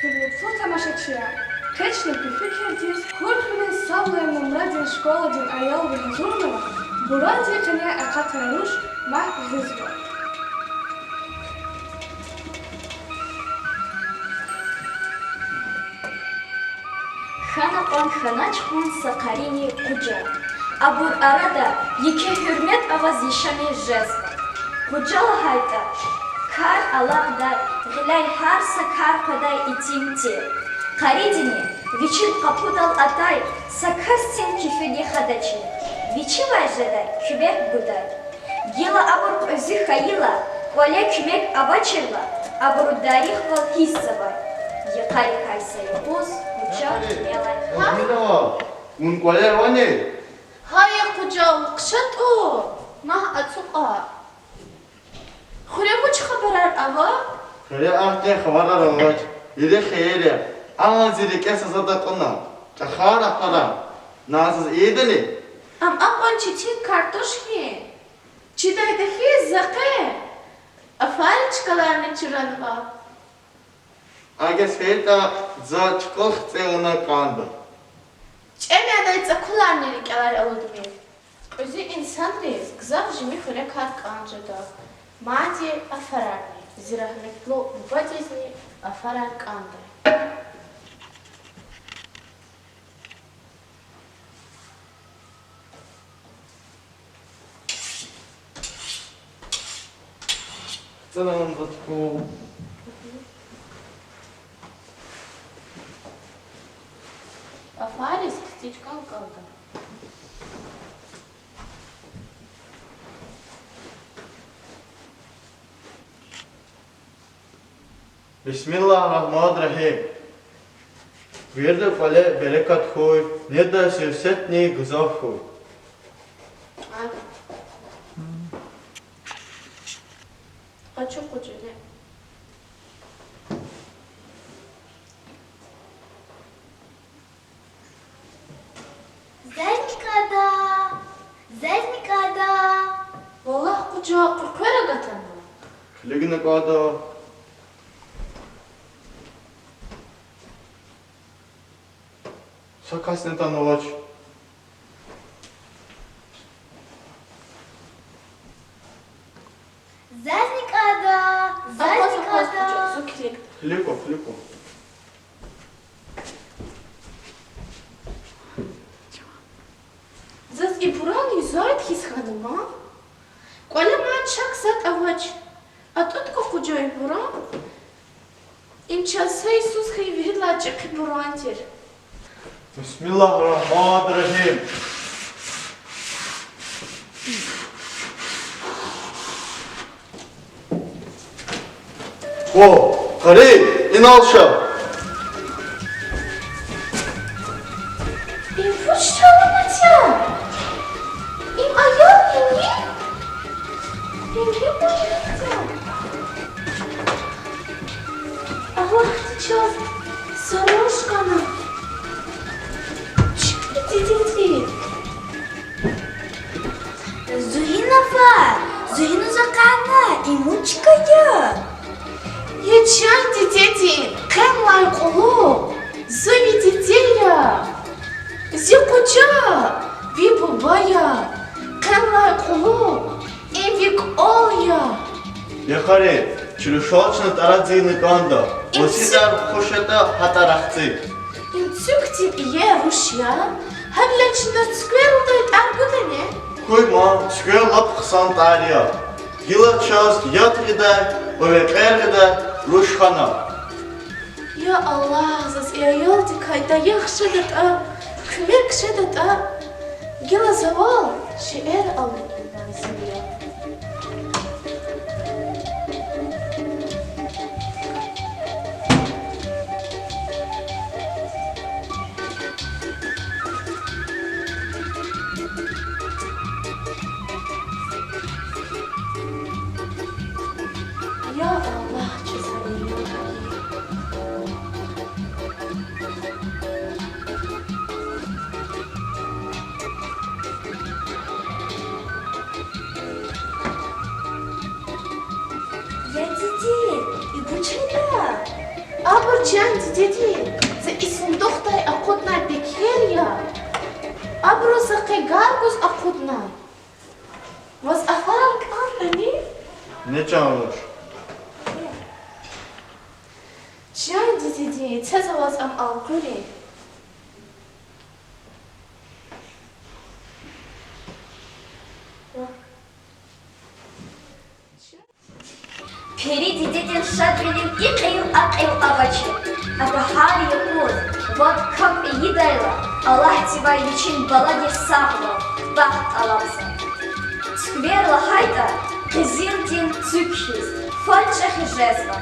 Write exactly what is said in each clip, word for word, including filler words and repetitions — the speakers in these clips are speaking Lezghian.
Гьуьрметлу тамашачияр, къе чна куь фикирдиз Курхуьруьн Савлай нумрадин школадин аялри гьазурнавай Буратдин къене акъатай руш мягь гъизва. Хьана кьван хьанач кьван са къарини къужа. Абур арада еке гьуьрмет аваз яшамиш жезва. Къужа лагьайтӀа, кар алакьдай, гъиляй гьар са кар къведай итим тир. Къаридини вичин къапудал атай са касдин кефиди хадачир, вичивай жедай куьмек гудай. Гила абур кьуьзуь хьайила, кӀвале куьмек авачирла, абурун дарихвал гьиссзавай. Йикъарикай са юкъуз Къужа куьмелай: Вун кӀвале авани? Гьа я, Къужа, хъша тӀур, магь ацукьа. Хуьре вуч хабарар ава? Хуьре ахьтин хабарар авач. Вири хийир я, амма зи рикӀе са затӀ акьуна: чӀахар ахвара. На заз ийидани? Ам акьван четин кар туш хьи. Чидайда хьиз за къе афарин чкаларни чранва. Агес хьайитӀа, за чукӀул хцӀи авуна кӀанда. ЧӀемядай цӀакуларни рикӀелай алудмир. Кьуьзуь инсанриз гзаф жемир хуьре кар кӀан жеда. Мад афарарни, зи рагьметлу бубадизни афарар кӀандай. Афариз хци чкӀан кӀанда. بسم الله الرحمن الرحيم. Вирида кӀвале берекат хьуй, недай сир-сетни гзаф хьуй. Къачу, Къужа, не. Зазни кӀанда, зазни кӀанда. Валлагь, Къужа, къекъвер агатанва. Килигна кӀанда. Са касни атанвач. Зазни кӀанда, зазни кӀанда. Килиг ква, килиг ква. Заз и буран юзайди хьиз хьанва. КӀвале мад чак затӀ авач. АтӀуд ква, Къужа, и буран. Им чаз са йисуз хьайи виридалай чӀехи буран тир. بسم الله الرحمن الرحيم. О, къари, инал ша. Им вуч аламат я? Им аялни? Им гьикӀ я? Аллагьди чаз са руш гана. Чпи дидеди. Зуьгьуьн афар, зуьгьуьниз акъатна, им вуч чка я? Я чан дидедин къенлай кьулухъ, зи ви диде я. Зи Къужа, ви буба я. Къенлай кьулухъ, им ви кӀвал я. Я къари, чи рушал чна тӀарадзина кӀанда. Ваз гьикьван хуш ятӀа, гьа тӀар хци. Им цуькдин иер руш я, гьавиляй чна цуьквер лугьудай тӀар гудани? Хьуй ман, цуьквер лап хъсан тӀар я. Гила чаз яд гъидай ва векьер гъидай руш хьана. Я Аллагь, заз и аялдикай даях жедатӀа, куьмек жедатӀа, гила завай шейэр алудмир лазим я. Я Аллагь, чаз гьа нигьмет гайи. Чан дидеди, за и сундухдай акъуднай пекер я. Абуруз за къе гар гуз акъудна. Ваз ахварар кӀандани? Не чан руш. Чан дидеди, це за ваз ам алкъури. Пери дидедин шадвилив и кьил, а кьил авачир. Ада гьар юкъуз вад кап ийидайла, Аллагьдивай вичин баладиз сагъвал, бахт тӀалабзава. Цуьквер лагьайтӀа, къизилдин цуьк хьиз, фад чӀехи жезва.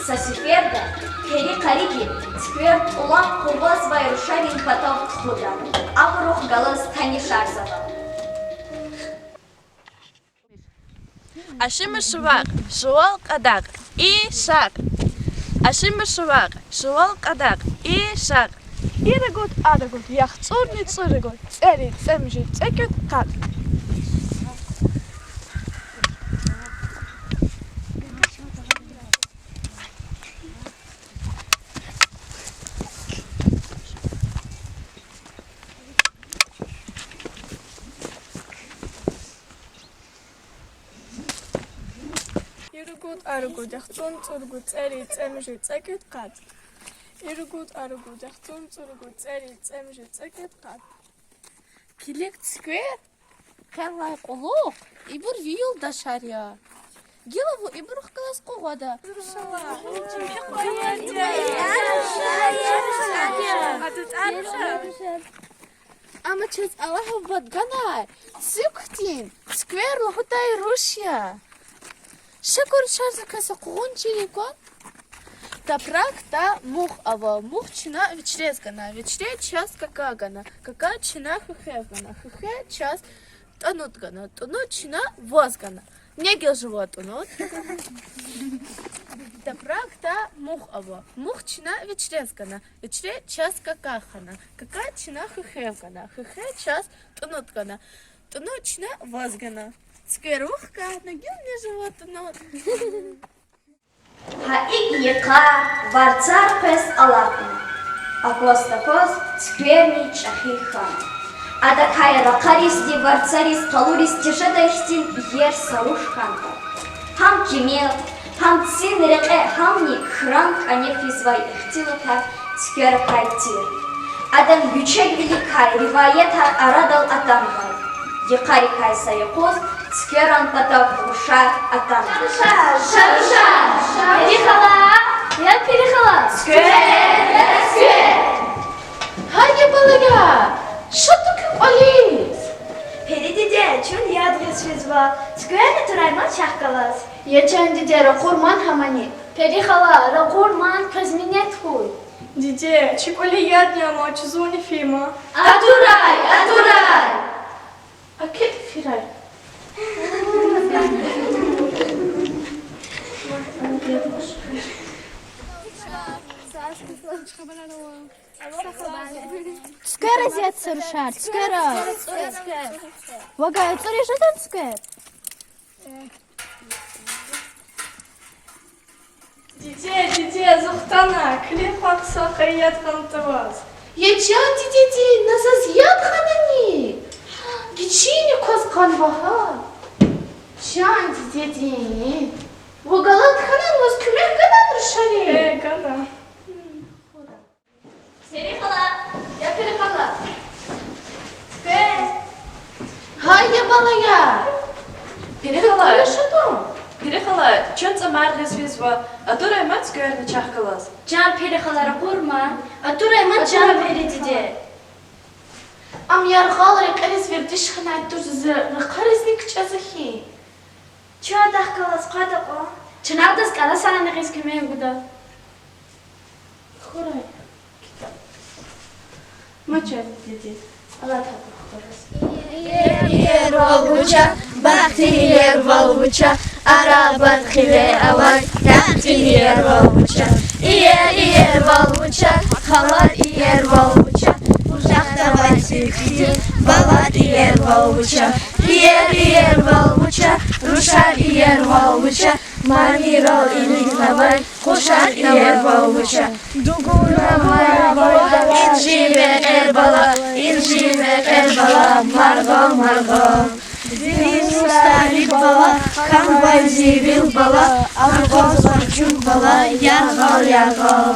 Са сеферда пери къариди цуьквер тӀулан къурвазвай рушарин патав тухуда, абурухъ галаз танишарзава. Ашима шувакь, шувал кьадакь, ишакь. Ашима шувакь, шувал кьадакь, ишакь. Иригуд, аригуд, яхцӀурни цӀуригуд, цӀери, цӀемуьжуьд, цӀекӀуьд, къад. Иригуд, аригуд, яхцӀурни цӀуригуд, цӀери, цӀемуьжуьд, цӀекӀуьд, къад. Иригуд, аригуд, яхцӀурни цӀуригуд, цӀери, цӀемуьжуьд, цӀекӀуьд, къад. Килиг, цуьквер, хъеллай кьулухъ, ибур ви юлдашар я. Гила вун ибурухъ галаз къугъвада. Амма чаз Аллагьди вад ганай цуьк хьтин цуьквер лугьудай руш я. Шакур шарза квез къугъун чилин кван. Тапракда мух ава, мух чна вечрез гана, вечре чаз кака гана, кака чна хуьхвев гана, хуьхве чаз тӀунутӀ гана, тӀунутӀ чна ваз гана. Негил жува тӀунутӀ. Тапракда мух ава, мух чна вечрез гана, вечре чаз кака хана, кака чна хуьхвев гана, хуьхве чаз тӀунутӀ гана, тӀунутӀ чна ваз гана. Цуьквер вух хьана, гила жува тӀунутӀ. Гьа икӀ йикъар, варцар къвез алахъна. Акваз-такваз цуькверни чӀехи хьана. Адакай ракъаризни варцариз къалуриз тежедай хьтин иер са руш хьанва. Гьам кимел, гьам цин рекье, гьамни кран кӀане физвай ихтилатар цуькверикай тир. Адан гуьчегвиликай риваятар арадал атанвай. Йикъарикай са юкъуз цуькверан патав рушар атана. Ша, ша, ша, ша. Пери хала, я Пери хала. Цуьквер, я цуьквер. Гьай я балаяр, ша тукӀуй кӀвализ. Пери диде, чун яд гъиз физва, цуькверни атурай ман чахъ галаз. Я чан диде, ракъур ман гьамани. Пери хала, ракъур ман, квез минет хьуй. Диде, чи кӀвале ядни ама, чузни фима. Атурай, атурай. Акет фирай. Цуьквер зи я, цуьквер. Вагай, цуьквер жеда, цуьквер. Диде, диде, зун хтана, килиг кван, хъсан хьайи яд гъана таваз. Я чан дидедин, на заз яд гъанани? Гичини кваз къанва гьа. Чан дидедин, вун галат хьанани, ваз куьмек гана рушари? Э, гана. Пери хала, я Пери хала. Цуьквер. Гьай я балаяр. Пери хала. Цуьквер шатун. Пери хала, чун цӀамар гъиз физва, атурай ман цуькверни чахъ галаз. Чан Пери хала, ракъур ман. Атурай ман, чан Пери диде. Ам яргъал рекьериз вердиш хьанайтӀа, зи ракъаризни кичӀезва хьи. Чан, адахъ галаз къведа кьван. Чна адаз кӀарасарни гъиз куьмек гуда. Хурай. Мача диди. Алад гьатна хураз. Иер вал вуч я, бахтиер вал вуч я, арабад хиве авай, бахтиер вал вуч я. Иер, иер вал вуч я, халад иер вал вуч я, къужахда авай сир хьтин, балад иер вал вуч я. Иер, иер вал вуч я, рушар иер вал вуч я, Манийрал илигнавай къушар иервал вуч я? Дугуна мара вада инжи векьер бала, инжи векьер бала, маргъал, маргъал. Зи вустарик бала, хьанвай зи вил бала, акъвазвай чун бала, яргъал, яргъал.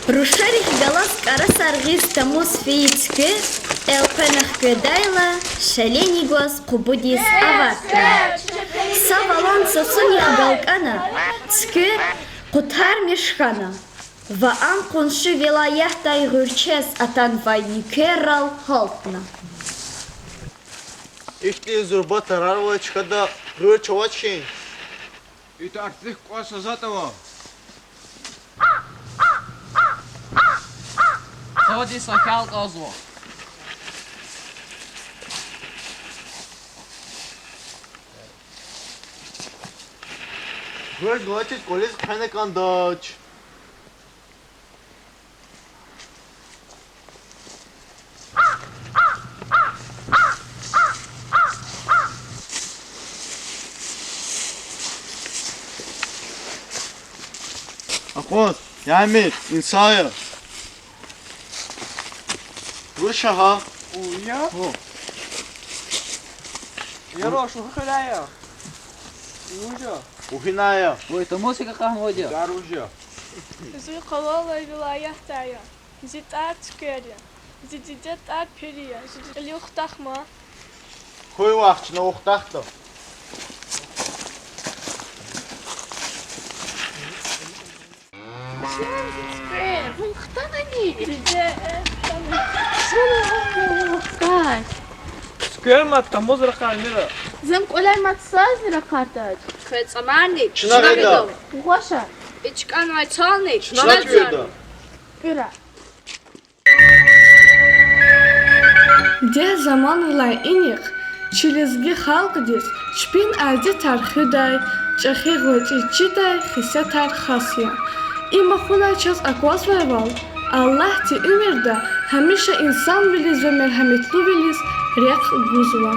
Рушарихъ галаз кӀарасар гъиз тамуз фейи цуьквер элкъвена хкведайла, шаленик гваз къубудиз аватна. Са валан сасунихъ галкӀана, цуьквер къутармиш хьана ва ам къунши вилаятдай гъуьрчез атанвай нуькеррал гьалтна. Ихьтин зурба тарарвал чкада гъуьрч авачни? И тарцихъ кӀватӀ са затӀ ава. Сади са хьал кьазва. Гъуьрч галачиз кӀвализ хъфена кӀандач. Акъваз, я Эмир, инсан я. Вуч я гьа? У, я? О. Ярош, вугьу хвелай я? Вуж я? Вугьинай я? Вай, тамуз хьайи къахмад я. Дар вуж я? Зи къалалай вилаятдай я. Зи тӀвар цуьквер я. Зи диде тӀвар пери я. Зи кьилив хутах ман. Хьуй вахъ, чна вун хутахда. Цуьквер мад тамуз ракъар, Эмир. Зун кӀвале мад сазни ракъардайди. Квез цӀамарни чна гъида. Гъваш я. И чкӀанвай цални чна гъида. Куьра. Дегь заманрилай инихъ чи лезги халкьдиз чпин адетар хуьдай, чӀехи-гъвечӀи чидай хесетар хас я. Им хьуна чаз аквазвайвал, Аллагьди уьмуьрда гьамиша инсанвилиз ва мергьяметлувилиз рехъ гузва.